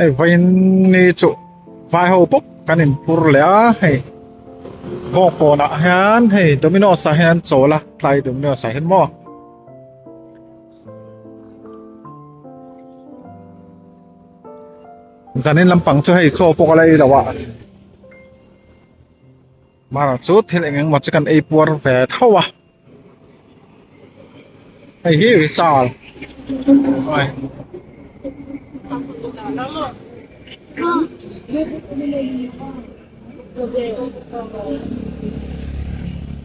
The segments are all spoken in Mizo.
Hei vawiin ni chu vai ho bawk kan in phur leh a hei bawngkawn ah hian hei Domino's ah hian an chawl a tlai Domino's ah hian maw. Zanin lampang chu hei chaw pawh ka la ei lo a mara chu thil eng eng maw chu kan ei puar ve tho a hei hi Vishal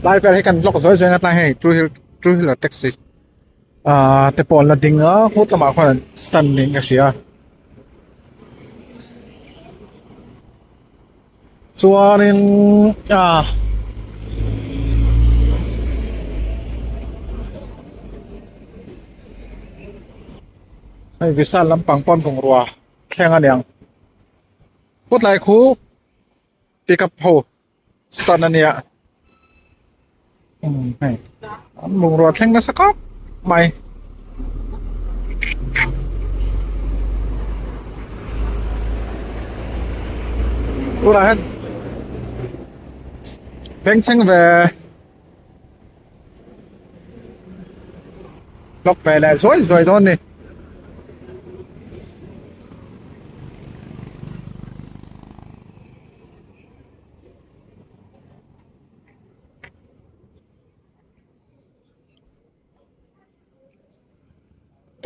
lai vel hi kan vlog zawi zawi ang a tlai hei two wheel two wheeler taxi Ahh te pawh an la ding a hut lamah khuan an stand niin ka hria chuanin ah hei vishal lampang pawn bungrua thleng aniang kawtlai khu pickup ho stand ania umm hei an bungrua thleng nasa khawp mai. Tunah hian bengchheng ve lawk ve leh zuai zuai dawn a ni.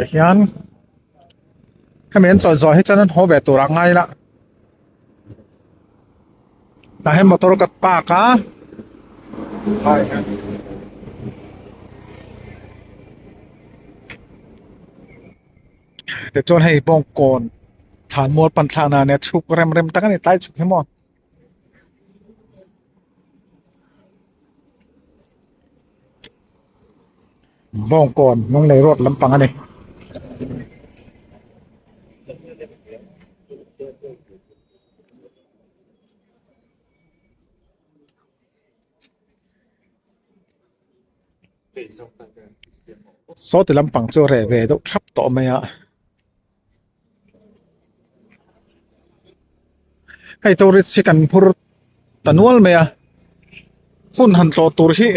Tihian hemi an chawlh zawh hi chuan an haw ve tur a ngai la tah hian motor ka park a tichuan hei bawngkawn thlanmual pan thlakna ania chhuk rem rem tak a ni tlai chhuk hi maw. Bawngkawn Lunglei road lampang a ni. Saw ti lampang chu a reh ve deuh thap tawh mai a. Hei tourist hi kan phur ta nual mai a hun han tlawh tur hi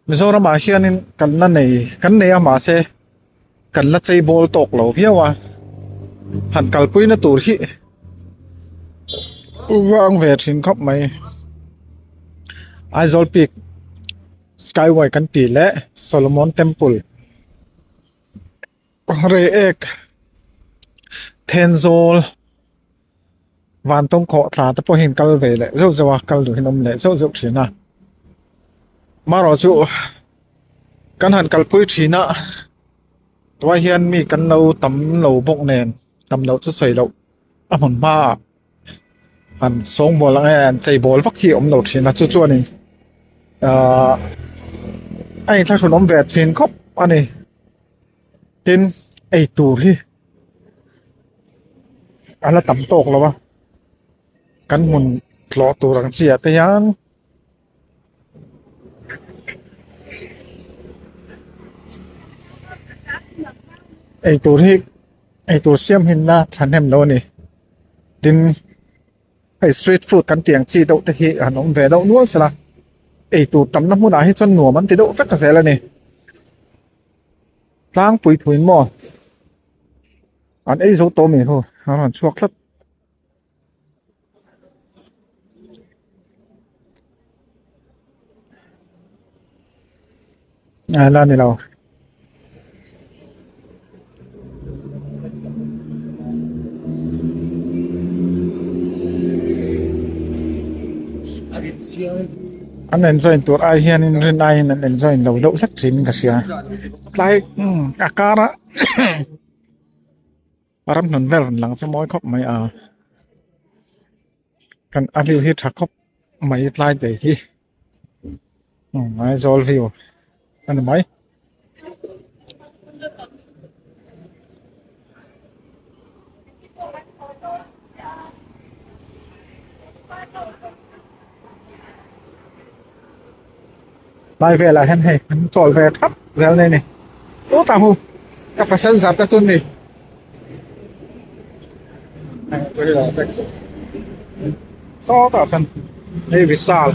Mizoram ah hianin kan la nei kan nei a mahse kan la chei bawl tawk lo viau a han kalpui na tur hi vang ve thin khawp mai Aizawl peak skyway kan tih leh Solomon temple. Reiek Thenzawl Vantawng khawh thla te pawh hi an kal ve leh zeuh zeuh a kal duh hi an awm leh zeuh zeuh thin a marawh chu kan han kalpui thin a tunah hian mi kan lo tam lo bawk nen tam loh chu sawi loh a hmun hmaah han sawngbawl ang e an chei bawl vak hi a awm lo thin a chu chuanin ahh a inthlahrun awm ve thin khawp a ni. Tin ei tur hi a la tam tawk lo a kan hmun tlawh tur ang chi ah te hian ei tur hi ei tur siam hin na thahnem lo a ni tin hei street food kan tih ang chi deuh te hi han awm ve deuh nual sela ei tur tamna hmunah hi chuan nuam an ti deuh vek zel a ni. Tlangpui pui maw an ei zo tawh mai ho a rawn chhuak tlat. A la ni lo. An enjoy tur ai hianin rin aiin an enjoy lo deuh hlek thin ka hria tlai umm a kara ram hnun vel rawn lang chu mawi khawp mai a kan a view hi tha khawp mai tlai te hi umm Aizawl view a ni mai. Lai velah hian hei an chawl ve thap zel mai a ni. Tah hu ka pasal zat te chu ni. Sawtah sawn hei Vishal.